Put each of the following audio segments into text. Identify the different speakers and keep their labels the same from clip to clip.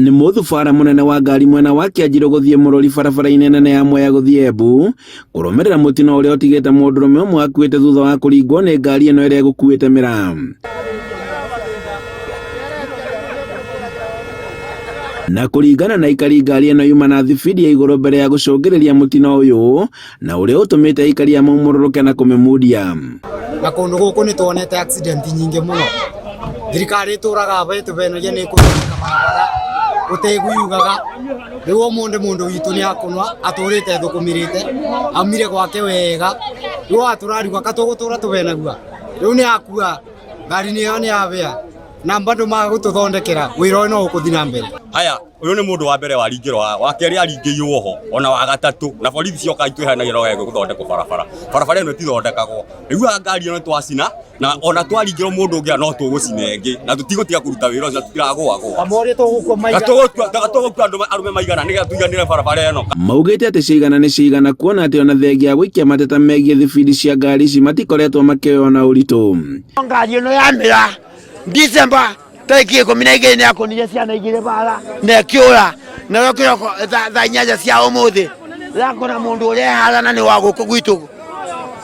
Speaker 1: Nĩ mũthubaara mũnene wa ngari mwena wa Kĩanjirũ gũthiĩ Mũrũri barabara-inĩ nene ya Mwea gũthiĩ Embu kũrũmĩrĩra mũtino ũrĩa ũtigĩte mũndũrũme ũmwe akuĩte thutha wa kũringwo nĩ ngari ĩno ĩrĩa ĩgũkuĩte mĩraa. Na kũringana na aikari ngari ĩno yuma na thibindi ya igũrũ mbere ya gũcũngĩrĩria mũtino ũyũ na ũrĩa ũtũmĩte aikari a maumũrũrũke na kũmĩmundia.
Speaker 2: Na kũndũ gũkũ nĩ tuonete accident nyingĩ mũno. Thirikari ĩtũraga aba ĩtũbenagia nĩ ĩkũthondeka barabara gũtegũiugaga. Rĩu ũmũthĩ mũndũ witũ nĩ akũnwa atũrĩte ethũkũmĩrĩte, aumire gwake wega, rĩu haha tũrarigwo ka tũgũtũra tũbenagua. Rĩu nĩ akua, ngari ĩyo nĩ yabĩa na bado maga gũtũthondekera wĩra ũyũ no ũkũthiĩ na mbere.
Speaker 3: Haya, ũyũ nĩ mũndũ wa mbere waringĩrwo haha, wa kerĩ aringĩirwo ho, ona wa gatatũ, na borithi cioka itwĩhanagia no gũthondekwo barabara. Barabara ĩno ĩtithondekagwo. Rĩu haha ngari ĩno nĩtwacina, na ona twaringĩrwo mũndũ ũngĩ no tũgũcina ĩngĩ, na tũtigũtiga kũruta wĩra ũcio na tũtiragũagũa.
Speaker 2: Kamũria tũgũkua
Speaker 3: Na tũgũkua andũ arũme maigana nĩgetha tũiganĩre barabara ĩno.
Speaker 1: Maugĩte atĩ ciigana nĩ ciigana kuona atĩ ona thengia ya gũikia mateta megiĩ thibindi cia ngari ici matikoretwo makĩoywo na ũritũ.
Speaker 4: Ngari ĩno ya mĩra December tarĩki 12 nĩ yakũnire ciana igĩrĩ bara na ĩkĩũra nayo kĩroko thaa 8 cia ũmũthĩ yakũna mũndũ ũrĩa ehara na nĩ wa gũkũ gwitũ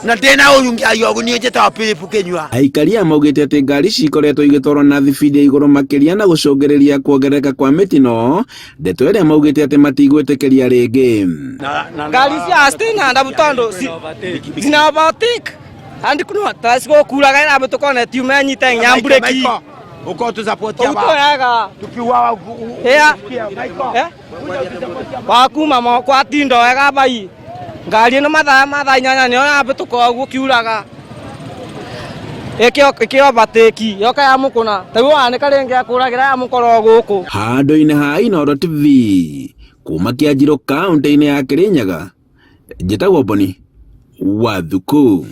Speaker 4: na ndĩna ũru ngĩaria ũguo niĩ njĩtagwo Philip Kĩnyua.
Speaker 1: Aikari aya maugĩte atĩ ngari ici ikoretwo igĩtwarwo na thibindi ya igũrũ makĩria na gũcũngĩrĩria kuongerereka kwa mĩtino, ndeto ĩrĩa maugĩte atĩ matigwĩtĩkĩria rĩngĩ.
Speaker 5: Ngari cia citina ndabu tondu cina overtake andi kuno tacigũkuraga ĩrambe tũkona tiuma nyite nginya mbureki
Speaker 4: Uko tusapotia
Speaker 5: ũguo wega
Speaker 4: tukiuawa
Speaker 5: ĩa wakuma moko atinda wega bai ngari ĩno mathaa ma thaa 8 nĩyo yambĩtũka ũguo kiuraga ĩkĩ overtake yoka yamũkũna tarĩu wanĩka rĩngĩ akũragĩra yamũkora o gũkũ.
Speaker 1: Handũ-inĩ ha Inooro TV kuma Kĩanjirũ kaũntĩ-inĩ ya Kĩrĩnyaga, njĩtagwo Boni wa Thuku.